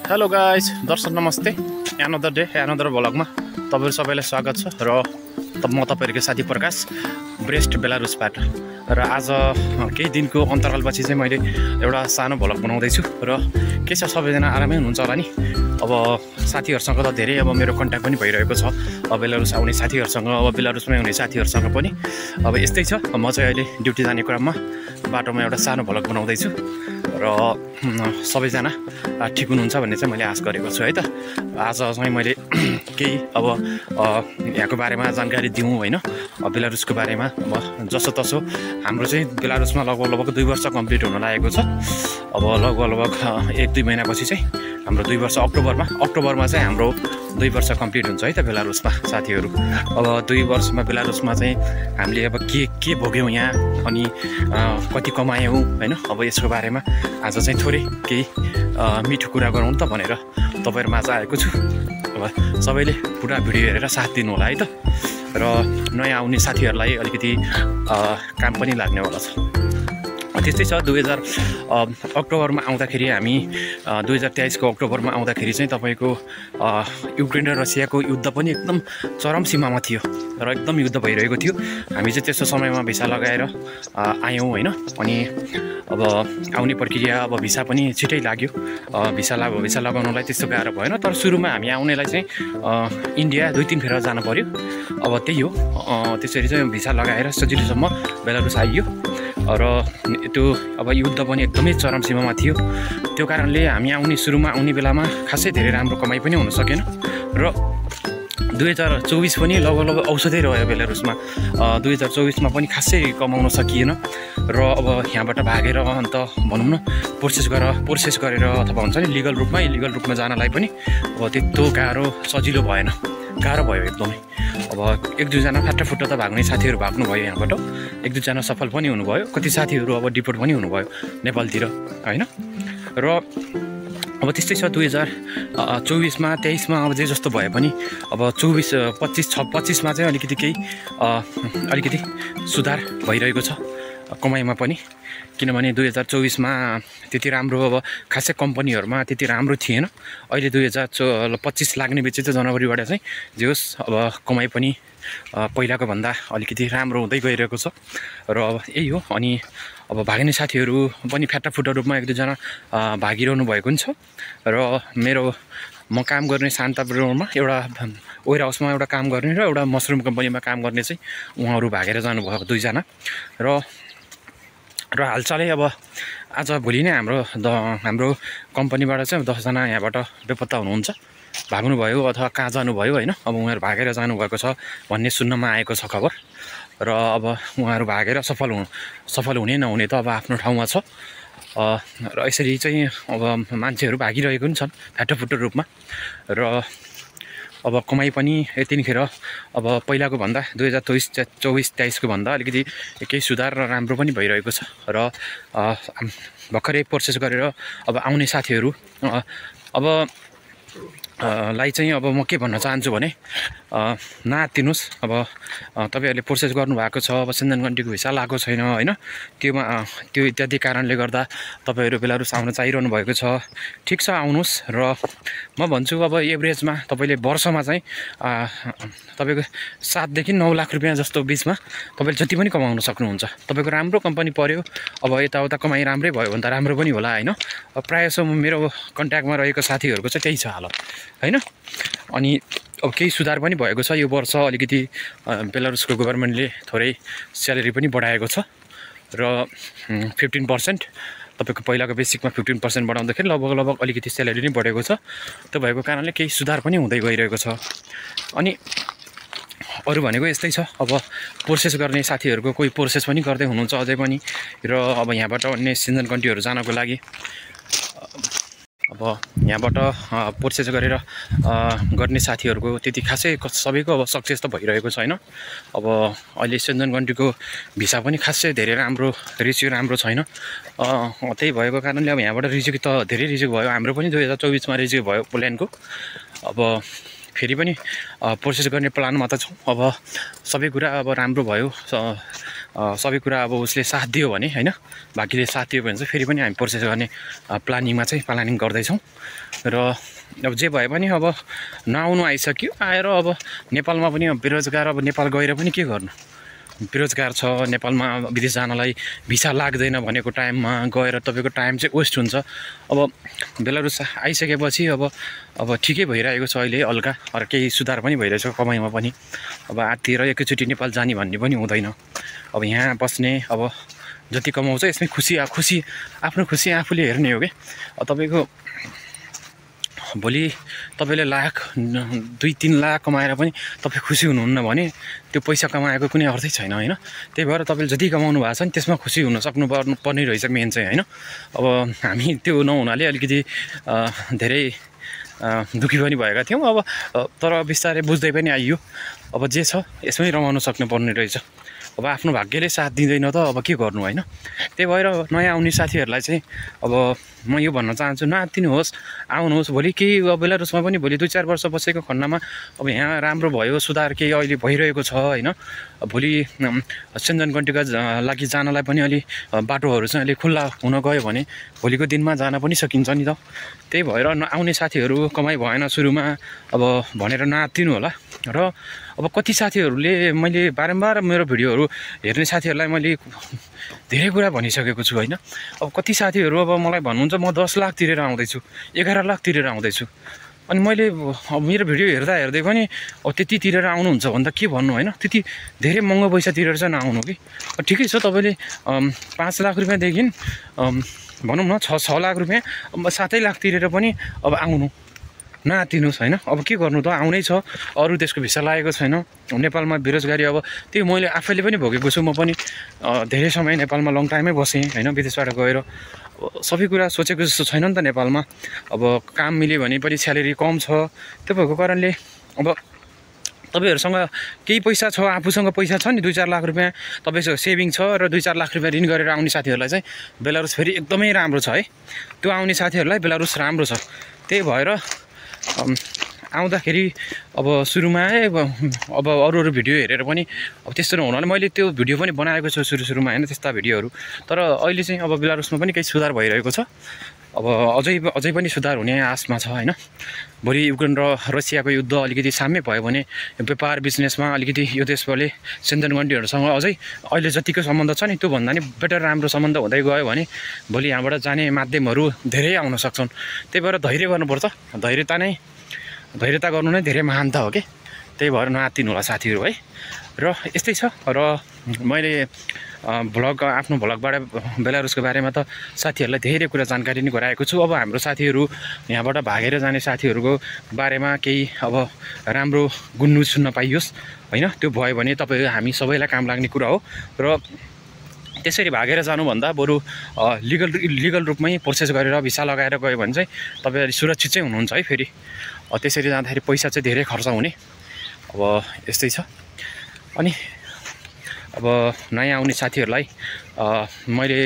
Hello guys, दर्शक नमस्ते। Another day another भ्लगमा तपाईहरु सबैलाई स्वागत छ र म तपाईहरुको साथी प्रकाश ब्रेस्ट बेलारुसबाट। र आज केही दिनको अन्तरालपछि चाहिँ मैले एउटा सानो भ्लग बनाउँदै छु र के छ सबैजना आरामै हुनुहुन्छ होला नि। अब साथीहरुसँग त धेरै अब मेरो कन्ट्याक्ट पनि भइरहेको छ। बेलारुस आउने साथीहरुसँग, अब बेलारुसमै हुने साथीहरुसँग पनि अब यस्तै छ। म चाहिँ अहिले ड्युटी जाने क्रममा बाटोमा एउटा सानो भ्लग बनाउँदै छु र सबैजना ठिक हुनुहुन्छ भन्ने चाहिँ मैले आश गरेको छु है त। आज चाहिँ मैले केही अब यहाँको बारेमा जानकारी दिउँ होइन, बेलारुसको बारेमा। अब जसो तसो हाम्रो चाहिँ बेलारुसमा लगभग 2 वर्ष कम्प्लिट हुन लागेको छ। अब लगभग 1-2 महिनापछि चाहिँ हाम्रो 2 वर्ष अक्टोबरमा चाहिँ हाम्रो 2 वर्ष कम्प्लिट हुन्छ है त बेलारुसमा साथीहरू। अब 2 वर्षमा बेलारुसमा चाहिँ हामीले अब के भोग्यौँ यहाँ, अनि कति कमायौँ होइन, अब यसको बारेमा आज चाहिँ थोरै केही मिठो कुरा गरौँ त भनेर तपाईँहरूमा आज आएको छु। अब सबैले पुरा भिडियो हेरेर साथ दिनु होला है त। र नयाँ आउने साथीहरूलाई अलिकति काम पनि लाग्नेवाला छ। त्यस्तै छ। 2000 अक्टोबरमा आउँदाखेरि हामी 2023 को अक्टोबरमा आउँदाखेरि चाहिँ तपाईँको युक्रेन र रसियाको युद्ध पनि एकदम चरम सीमामा थियो र एकदम युद्ध भइरहेको थियो। हामी चाहिँ त्यस्तो समयमा भिसा लगाएर आयौँ होइन। अनि अब आउने प्रक्रिया, अब भिसा पनि छिटै लाग्यो। भिसा लगाउनलाई त्यस्तो गाह्रो भएन। तर सुरुमा हामी आउनेलाई चाहिँ इन्डिया 2-3 फेर जानु पर्यो। अब त्यही हो, त्यसरी चाहिँ भिसा लगाएर सजिलोसम्म बेलारुस आइयो। र त्यो अब युद्ध पनि एकदमै चरम सीमामा थियो। त्यो कारणले हामी सुरुमा आउने बेलामा खासै धेरै राम्रो कमाइ पनि हुन सकेन। र 2024 पनि लगभग औषधै रह्यो बेलारुसमा। 2024मा पनि खासै कमाउन सकिएन। र अब यहाँबाट भागेर अन्त भनौँ न प्रोसेस गरेर अथवा हुन्छ नि लिगल रूपमा जानलाई पनि अब त्यस्तो सजिलो भएन, गाह्रो भयो एकदमै। अब 1-2 जना फाटाफुट्टा त भाग्ने साथीहरू भाग्नु भयो यहाँबाट, 1-2 जना सफल पनि हुनुभयो, कति साथीहरू अब डिपोर्ट पनि हुनुभयो नेपालतिर होइन। र अब त्यस्तै छ। 2024मा 23मा अब जे जस्तो भए पनि अब 25मा चाहिँ अलिकति सुधार भइरहेको छ कमाइमा पनि। किनभने 2024मा त्यति राम्रो अब खासै कम्पनीहरूमा त्यति राम्रो थिएन। अहिले 2025 लाग्ने बित्तिकै चाहिँ जनवरीबाट चाहिँ जे होस् अब कमाइ पनि पहिलाको भन्दा अलिकति राम्रो हुँदै गइरहेको छ। र अब यही हो। अनि अब भाग्ने साथीहरू पनि फ्याटाफुटा रूपमा 1-2 जना भागिरहनु भएको छ। र म काम गर्ने शान्तापुरमा एउटा वेयर हाउसमा एउटा काम गर्ने र एउटा मसरुम कम्पनीमा काम गर्ने चाहिँ उहाँहरू भागेर जानुभएको 2 जना। र हालचालै अब आज भोलि नै हाम्रो कम्पनीबाट चाहिँ 10 जना यहाँबाट बेपत्ता हुनुहुन्छ, भाग्नुभयो अथवा कहाँ जानुभयो होइन। अब उहाँहरू भागेर जानुभएको छ भन्ने सुन्नमा आएको छ खबर। र अब उहाँहरू भागेर सफल हुने नहुने त अब आफ्नो ठाउँमा छ। र यसरी चाहिँ अब मान्छेहरू भागिरहेको पनि छन् फ्याटाफुट्टो रूपमा। र अब कमाइ पनि यतिखेर अब पहिलाको भन्दा 2024-23 को भन्दा अलिकति केही सुधार र राम्रो पनि भइरहेको छ। र भर्खरै प्रोसेस गरेर अब आउने साथीहरू अब लाई चाहिँ अब म के भन्न चाहन्छु भने नआत्तिनुहोस्। अब तपाईँहरूले प्रोसेस गर्नुभएको छ, अब सिन्देन कन्ट्रीको भिसा लगाएको छैन होइन, त्यो इत्यादि कारणले गर्दा तपाईँहरू बेलारुस आउन चाहिरहनु भएको छ। ठिक छ, आउनुहोस्। र म भन्छु अब एभरेजमा तपाईँले वर्षमा चाहिँ तपाईँको 7 देखि 9 लाख रुपियाँ जस्तो बिचमा तपाईँले जति पनि कमाउन सक्नुहुन्छ। तपाईँको राम्रो कम्पनी पऱ्यो, अब यताउता कमाइ राम्रै भयो भने त राम्रो पनि होला होइन। प्रायः जसो मेरो कन्ट्याक्टमा रहेको साथीहरूको चाहिँ त्यही छ हालत होइन। अनि अब केही सुधार पनि भएको छ यो वर्ष। अलिकति बेलारुसको गभर्मेन्टले थोरै स्यालेरी पनि बढाएको छ। र 15% तपाईँको पहिलाको बेसिकमा 15% बढाउँदाखेरि लगभग अलिकति स्यालेरी नै बढेको छ। त्यो भएको कारणले केही सुधार पनि हुँदै गइरहेको छ। अनि अरू भनेको यस्तै छ। अब प्रोसेस गर्ने साथीहरूको कोही प्रोसेस पनि गर्दै हुनुहुन्छ अझै पनि। र अब यहाँबाट अन्य सिन्जन कन्ट्रीहरू जानको लागि अब यहाँबाट प्रोसेस गरेर गर्ने साथीहरूको त्यति खासै सबैको अब सक्सेस त भइरहेको छैन। अब अहिले सिन्जन कन्ट्रीको भिसा पनि खासै धेरै रिसिभ राम्रो छैन। त्यही भएको कारणले अब यहाँबाट रिजेक्ट त धेरै रिजेक्ट भयो। हाम्रो पनि 2024मा रिजेक्ट भयो प्लानको। अब फेरि पनि प्रोसेस गर्ने प्लानमा त छौँ। अब सबै कुरा अब राम्रो भयो, सबै कुरा अब उसले साथ दियो भने होइन, भाग्यले साथ दियो भने चाहिँ फेरि पनि हामी प्रोसेस गर्ने प्लानिङ गर्दैछौँ। र अब जे भए पनि अब नआउनु आइसक्यो, आएर अब नेपालमा पनि बेरोजगार, अब नेपाल गएर पनि के गर्नु, बेरोजगार छ, नेपालमा विदेश जानलाई भिसा लाग्दैन भनेको टाइममा गएर तपाईँको टाइम चाहिँ वेस्ट हुन्छ। अब बेलारुस आइसकेपछि अब ठिकै भइरहेको छ अहिले, हल्का केही सुधार पनि भइरहेछ कमाइमा पनि। अब आत्तिएर एकैचोटि नेपाल जाने भन्ने पनि हुँदैन। अब यहाँ बस्ने, अब जति कमाउँछ यसमै खुसी आफ्नो खुसी आफूले हेर्ने हो कि। तपाईँको भोलि तपाईँले लाख 2-3 लाख कमाएर पनि तपाईँ खुसी हुनुहुन्न भने त्यो पैसा कमाएको कुनै अर्थै छैन होइन। त्यही भएर तपाईँले जति कमाउनु भएको छ नि त्यसमा खुसी हुन सक्नुपर्ने रहेछ मेन चाहिँ होइन। अब हामी त्यो नहुनाले अलिकति धेरै दुःखी पनि भएका थियौँ। अब तर बिस्तारै बुझ्दै पनि आइयो, अब जे छ यसमै रमाउनु सक्नुपर्ने रहेछ। अब आफ्नो भाग्यले साथ दिँदैन त अब के गर्नु होइन। त्यही भएर नयाँ आउने साथीहरूलाई चाहिँ अब म यो भन्न चाहन्छु, नआत्तिनुहोस्, आउनुहोस्। भोलि केही बेलारुसमा पनि भोलि 2-4 वर्ष बसेको खण्डमा अब यहाँ राम्रो भयो, सुधार केही अहिले भइरहेको छ होइन। भोलि सेन्जन कन्ट्रीका लागि जानलाई पनि अलि बाटोहरू चाहिँ अलि खुल्ला हुन गयो भने भोलिको दिनमा जान पनि सकिन्छ नि त। त्यही भएर आउने साथीहरू कमाइ भएन सुरुमा अब भनेर नआत्तिनु होला। र अब कति साथीहरूले मैले बारम्बार मेरो भिडियोहरू हेर्ने साथीहरूलाई मैले धेरै कुरा भनिसकेको छु होइन। अब कति साथीहरू अब मलाई भन्नुहुन्छ म 10 लाख तिरेर आउँदैछु, 11 लाख तिरेर आउँदैछु, अनि मैले अब मेरो भिडियो हेर्दै पनि अब त्यति तिरेर आउनुहुन्छ भन्दा के भन्नु होइन। त्यति धेरै महँगो पैसा तिरेर चाहिँ नआउनु कि। ठिकै छ, तपाईँले 5 लाख रुपियाँदेखि भनौँ न 6 लाख रुपियाँ 7 लाख तिरेर पनि अब आउनु, नआत्तिनुहोस् होइन। अब के गर्नु त, आउनै छ, अरू देशको भिसा लागेको छैन, नेपालमा बेरोजगारी अब त्यो मैले आफैले पनि भोगेको छु। म पनि धेरै समय नेपालमा लङ टाइमै बसेँ होइन, विदेशबाट गएर। सबै कुरा सोचेको जस्तो छैन नि त नेपालमा। अब काम मिल्यो भने पनि स्यालेरी कम छ, त्यो भएको कारणले अब तपाईँहरूसँग केही पैसा छ, आफूसँग पैसा छ नि 2-4 लाख रुपियाँ तपाईँसँग सेभिङ छ र 2-4 लाख रुपियाँ ऋण गरेर आउने साथीहरूलाई चाहिँ बेलारुस फेरि एकदमै राम्रो छ है। त्यो आउने साथीहरूलाई बेलारुस राम्रो छ। त्यही भएर आउँदाखेरि अब सुरुमा अब अरू भिडियो हेरेर पनि अब त्यस्तो नहुनाले मैले त्यो भिडियो पनि बनाएको छु सुरुमा होइन, त्यस्ता भिडियोहरू। तर अहिले चाहिँ अब बेलारुसमा पनि केही सुधार भइरहेको छ। अब अझै पनि सुधार हुने आशमा छ होइन। भोलि युक्रेन र रसियाको युद्ध अलिकति साम्य भयो भने व्यापार बिजनेसमा अलिकति यो देशले सेन्जन कन्ट्रीहरूसँग अझै अहिले जतिको सम्बन्ध छ नि त्योभन्दा नि बेटर राम्रो सम्बन्ध हुँदै गयो भने भोलि यहाँबाट जाने माध्यमहरू धेरै आउन सक्छन्। त्यही भएर धैर्य गर्नुपर्छ, धैर्यता गर्नु नै धेरै महानता हो कि। त्यही भएर नआत्तिनु होला साथीहरू है। र यस्तै छ। र मैले आफ्नो भ्लगबाट बेलारुसको बारेमा त साथीहरूलाई धेरै कुरा जानकारी नै गराएको छु। अब हाम्रो साथीहरू यहाँबाट भागेर जाने साथीहरूको बारेमा केही अब राम्रो गुन्नु सुन्न पाइयोस् होइन। त्यो भयो भने तपाईँ हामी सबैलाई काम लाग्ने कुरा हो। र त्यसरी भागेर जानुभन्दा बरु लिगल रूपमै प्रोसेस गरेर भिसा लगाएर गयो भने चाहिँ तपाईँहरू सुरक्षित चाहिँ हुनुहुन्छ है। फेरि त्यसरी जाँदाखेरि पैसा चाहिँ धेरै खर्च हुने, अब यस्तै छ। अनि अब नयाँ आउने साथीहरूलाई मैले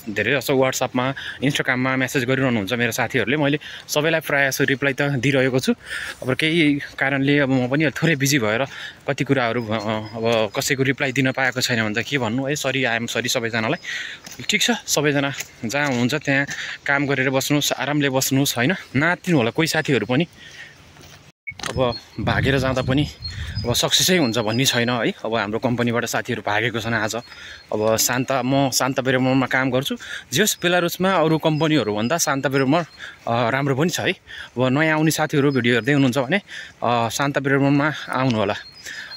धेरै जसो वाट्सएपमा इन्स्टाग्राममा मेसेज गरिरहनुहुन्छ मेरो साथीहरूले, मैले सबैलाई प्रायः जसो रिप्लाई त दिइरहेको छु। अब केही कारणले अब म पनि थोरै बिजी भएर कति कुराहरू अब कसैको रिप्लाई दिन पाएको छैन भने त के भन्नु है। आइएम सरी सबैजनालाई। ठिक छ, सबैजना जहाँ हुनुहुन्छ त्यहाँ काम गरेर बस्नुहोस्, आरामले बस्नुहोस् होइन, नआत्तिनु होला कोही साथीहरू पनि। अब भागेर जाँदा पनि अब सक्सेसै हुन्छ भन्ने छैन है। अब हाम्रो कम्पनीबाट साथीहरू भागेको छन् आज। अब म शान्ता बेरोमरमा काम गर्छु। जस बेलारुसमा अरू कम्पनीहरूभन्दा शान्ता बेरोमर राम्रो पनि छ है। अब नयाँ आउने साथीहरू भिडियो हेर्दै हुनुहुन्छ भने शान्ता बेरोमरमा आउनु होला।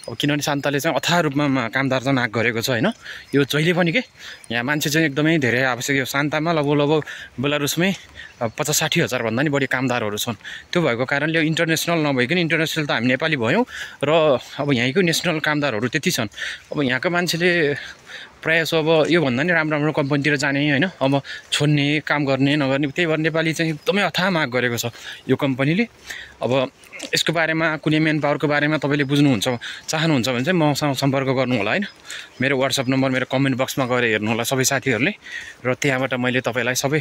अब किनभने शान्ताले चाहिँ अथाह रूपमा कामदार चाहिँ नाक गरेको छ होइन। यो जहिले पनि के यहाँ मान्छे चाहिँ एकदमै धेरै आवश्यक। यो शान्तामा लगभग बेलारुसमै 50-60 हजार भन्दा नि बढी कामदारहरू छन्। त्यो भएको कारणले इन्टरनेसनल नभइकन, इन्टरनेसनल त हामी नेपाली भयौँ र अब यहीँको नेसनल कामदारहरू त्यति छन्। अब यहाँको मान्छेले प्रायः जसो अब योभन्दा नि राम्रो कम्पनीतिर जाने होइन, अब छोड्ने काम गर्ने नगर्ने। त्यही भएर नेपाली चाहिँ एकदमै अथाह माग गरेको छ यो कम्पनीले। अब यसको बारेमा कुनै मेन पावरको बारेमा तपाईँले चाहनुहुन्छ भने चाहिँ मसँग सम्पर्क गर्नु होला होइन। मेरो वाट्सएप नम्बर मेरो कमेन्ट बक्समा गएर हेर्नु होला सबै साथीहरूले। र त्यहाँबाट मैले तपाईँलाई सबै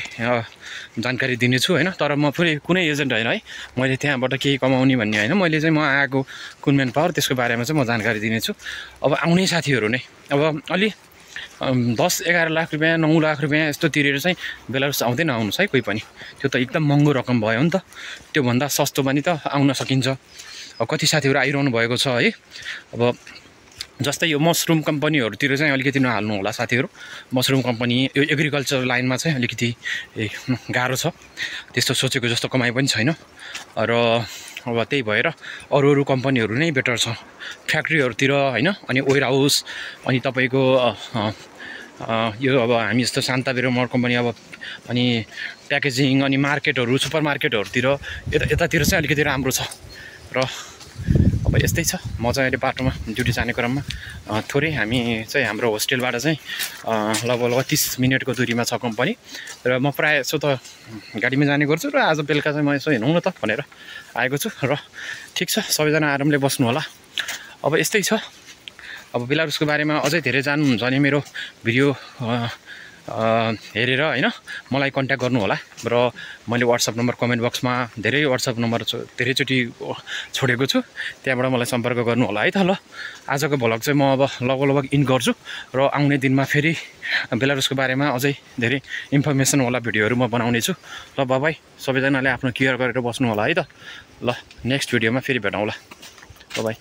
जानकारी जानकारी दिनेछु होइन। तर म फेरि कुनै एजेन्ट होइन है, मैले त्यहाँबाट केही कमाउने भन्ने होइन। मैले चाहिँ म आएको कुन म्यान पावर त्यसको बारेमा चाहिँ म जानकारी दिनेछु। अब आउने साथीहरू नै अब अलि 10-11 लाख रुपियाँ 9 लाख रुपियाँ यस्तो तिरेर चाहिँ बेलारुस आउँदैन आउनुहोस् है कोही पनि। त्यो त एकदम महँगो रकम भयो नि त। त्योभन्दा सस्तो पनि त आउन सकिन्छ। अब कति साथीहरू आइरहनु भएको छ है। अब जस्तै यो मसरुम कम्पनीहरूतिर चाहिँ अलिकति नहाल्नु होला साथीहरू। मसरुम कम्पनी यो एग्रिकल्चर लाइनमा चाहिँ अलिकति गाह्रो छ। त्यस्तो सोचेको जस्तो कमाइ पनि छैन र अब त्यही भएर अरू कम्पनीहरू नै बेटर छ। फ्याक्ट्रीहरूतिर होइन, अनि वेयर हाउस, अनि तपाईँको यो अब हामी जस्तो शान्ताबेरो मर कम्पनी अब अनि प्याकेजिङ, अनि मार्केटहरू सुपर मार्केटहरूतिर यतातिर चाहिँ अलिकति राम्रो छ। र अब यस्तै छ। म चाहिँ अहिले बाटोमा ड्युटी जाने क्रममा थोरै हामी चाहिँ हाम्रो होस्टेलबाट चाहिँ लगभग 30 मिनटको दुरीमा छ कम्पनी। र म प्रायः यसो त गाडीमा जाने गर्छु र आज बेलुका चाहिँ म यसो हिँडौँ न त भनेर आएको छु। र ठिक छ, सबैजना आरामले बस्नु होला। अब यस्तै छ। अब बेलारुसको बारेमा अझै धेरै जान्नुहुन्छ भने मेरो भिडियो हेरेर होइन मलाई कन्ट्याक्ट गर्नु होला। र मैले WhatsApp नम्बर कमेन्ट बक्समा धेरै WhatsApp नम्बर धेरैचोटि छोडेको छु, त्यहाँबाट मलाई सम्पर्क गर्नु होला है त। ल आजको भ्लग चाहिँ म अब लगभग इन गर्छु र आउने दिनमा फेरि बेलारुसको बारेमा अझै धेरै इन्फर्मेसनवाला भिडियोहरू म बनाउने छु। ल बाबाई, सबैजनाले आफ्नो केयर गरेर बस्नु होला है त। ल नेक्स्ट भिडियोमा फेरि भेटौँला। बाबाई।